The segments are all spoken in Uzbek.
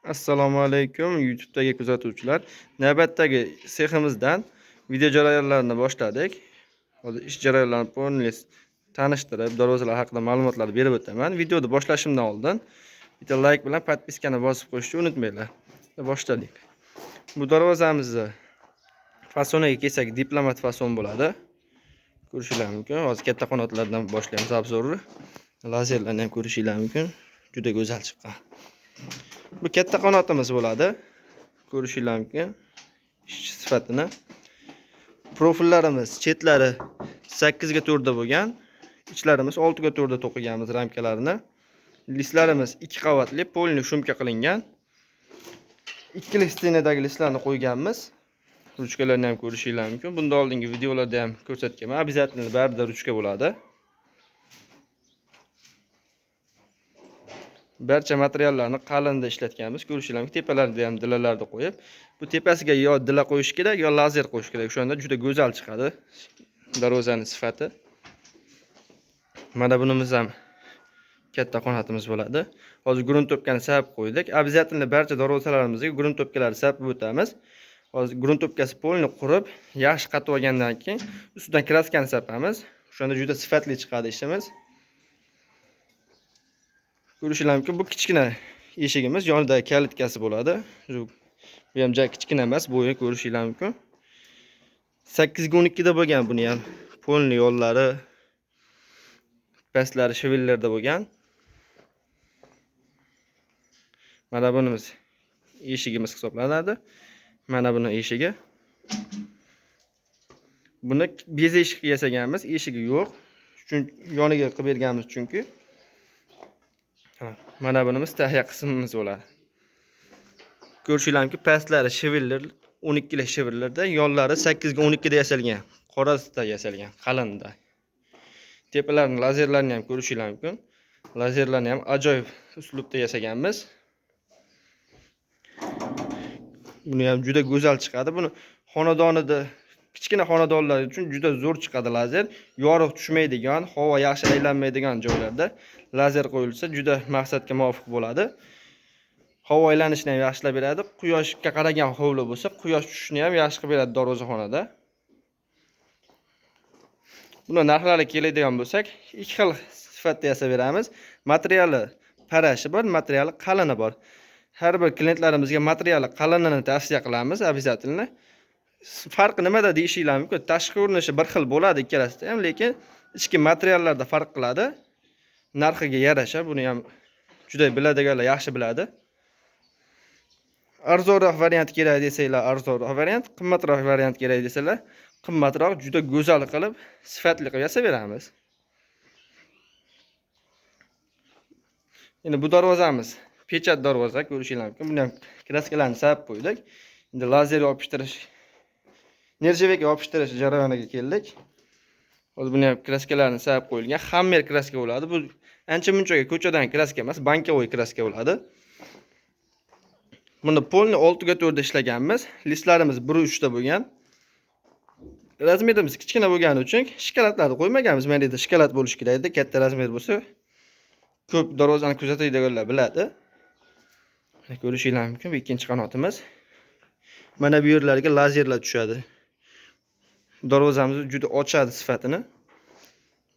Assalomu alaykum YouTube'dagi kuzatuvchilar. Navbatdagi seximizdan video jarayonlarini boshladik. Hozir ish jarayonlarini полностью tanishtirib, darvozalar haqida ma'lumotlar berib o'taman. Videoni boshlashimdan oldin bitta like bilan подписка ni bosib qo'yishni unutmanglar. Boshladik. Bu darvozamizni fasoniga kelsak, diplomat fason bo'ladi. Ko'rishinglar mumkin. Hozir katta qanotlardan boshlaymiz обзор ni. Lazerlarni ham ko'rishinglar mumkin. Juda go'zal chiqqan. Bu katta qanotimiz bo'ladi. Ko'rishinglar mumkin. Ishchi sifatini. Profillarimiz chetlari 8 ga 4 da bo'lgan. Ichlarimiz 6 ga 4 da to'qiganmiz ramkalarini. Listlarimiz 2 qavatli, полный шумка qilingan. Ikkili стена dagi listlarni qo'yganmiz. Ruchkalarni ham ko'rishinglar mumkin. Bundan oldingi videolarda ham ko'rsatganman. Обязательно barida ruchka bo'ladi. Barcha materiallarni qalinda ishlatganmiz. Ko'rishinglar mumkin. Tepalarida ham dilalarni qo'yib, bu tepasiga yo dila qo'yish kerak, yo lazer qo'yish kerak. O'shanda juda go'zal chiqadi darvozaning sifati. Mana bunimiz ham katta qanotimiz bo'ladi. Hozir грунтовка ni sapib qo'ydik. Обязательно barcha darvozalarimizga грунтовка larni sapib o'tamiz. Hozir грунтовка si полный qurib, yaxshi qatib olgandan keyin ustidan краска ni sapamiz. O'shanda juda sifatli chiqadi ishimiz. Ko'rishinglar mumkin, bu kichkina eshigimiz, yonida калитка si bo'ladi. Bu ham ja kichkina emas, bo'yi ko'rishinglar mumkin. 8 ga 12 da bo'lgan buni ham. Полный yo'llari, pastlari швеллер da bo'lgan. Mana bunimiz eshigimiz hisoblanadi. Mana buni eshigi. Buni bez eshik yasaganmiz, eshigi yo'q. Chunki yoniga qilib berganmiz chunki. Mana bunimiz tahya qismimiz bo'ladi. Ko'rishinglar mumkin, pastlari швеллер 12 li швеллер da, yonlari 8 ga 12 da yasalgan, qorasida yasalgan, qalinda. Tepalarini lazerlarni ham ko'rishinglar mumkin. Lazerlarni ham ajoyib uslubda yasaganmiz. Buni ham juda go'zal chiqadi. Buni xonadonida kichkina xonadonlar uchun juda zo'r chiqadi lazer. Yorug' tushmaydigan, havo yaxshi aylanmaydigan joylarda lazer qo'yilsa juda maqsadga muvofiq bo'ladi. Havo aylanishini ham yaxshilab beradi. Quyoshga qaragan hovli bo'lsa, quyosh tushishini ham yaxshi qilib beradi darvozaxonada. Buni narxlari keladigan bo'lsak, ikki xil sifatda yasab beramiz. Materiali parashi bor, materiali qalini bor. Har bir klientlarimizga materiali qalinini tavsiya qilamiz обязательно. Farqi nimada deyishinglar mumkin. Tashqi ko'rinishi bir xil bo'ladi ikkalasida ham, lekin ichki materiallarda farq qiladi. Narxiga yarasha buni ham juda biladiganlar yaxshi biladi. Arzonroq variant kerak desanglar, arzonroq variant, qimmatroq variant kerak desalar, qimmatroq, juda go'zal qilib, sifatli qilib yasab beramiz. Endi bu darvozamiz pechat darvoza, ko'rishinglar mumkin. Buni ham краска larni sapib qo'ydik. Endi lazer yopishtirish, нержавейка yopishtirish jarayoniga keldik. Hozir buni ham краска larni sapib qo'yilgan. Hammer краска bo'ladi. Bu ancha munchaga ko'chadan краска emas, банковой краска bo'ladi. Buni полный 6 ga 4 da ishlaganmiz. Listlarimiz 1.3 ta bo'lgan. Размер imiz kichkina bo'lgani uchun shokoladlarni qo'ymaganmiz. Mana yerda shokolad bo'lishi kerak edi. Katta размер bo'lsa, ko'p darvozani kuzatadiganlar biladi. Mana ko'rishinglar mumkin, bu ikkinchi qanotimiz. Mana bu yerlarga lazerlar tushadi. Darvozamizni juda ochadi sifatini.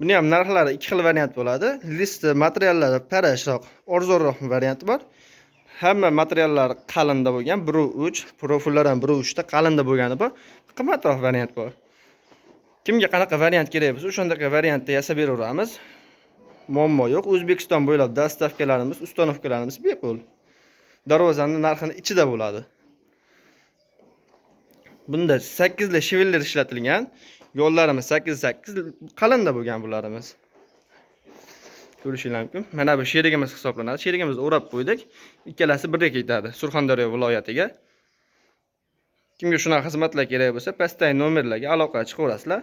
Buni ham narxlari ikki xil variant bo'ladi. List materiallari parashroq, arzonroq varianti bor. Hamma materiallar qalinda bo'lgan, 1.3, profillar ham 1.3 ta qalinda bo'lgani bor. Qimmatroq variant bor. Kimga qanaqa variant kerak bo'lsa, o'shandaqa variantda yasab beraveramiz. Muammo yo'q. O'zbekiston bo'ylab доставка larimiz, установка larimiz bepul. Darvozaning narxini ichida bo'ladi. Bunda 8 li швеллер ishlatilgan. Yo'llarimiz 8-8 qalinda bo'lgan bularimiz. Ko'rishinglar mumkin. Mana bu sherigimiz hisoblanadi. Sherigimizni o'rab qo'ydik. Ikkalasi birga ketadi Surxondaryo viloyatiga. Kimga shunaqa xizmatlar kerak bo'lsa, pastdagi nomerlarga aloqaga chiqaverasizlar.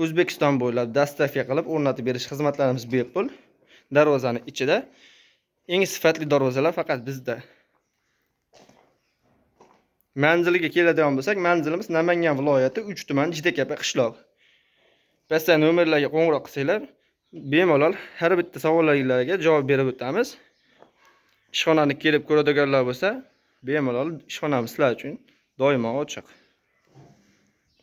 O'zbekiston bo'ylab доставка qilib o'rnatib berish xizmatlarimiz bepul. Darvozani ichida eng sifatli darvozalar faqat bizda. Manziliga keladigan bo'lsak, manzilimiz Namangan viloyati 3 tuman Jidakapa qishloq. Pastdagi nomerlarga qo'ng'iroq qilsanglar, bemalol har bitta savollaringlarga javob berib o'tamiz. Ishxonani kelib ko'radiganlar bo'lsa, Bemalol, ishxonamiz sizlar uchun doimo ochiq.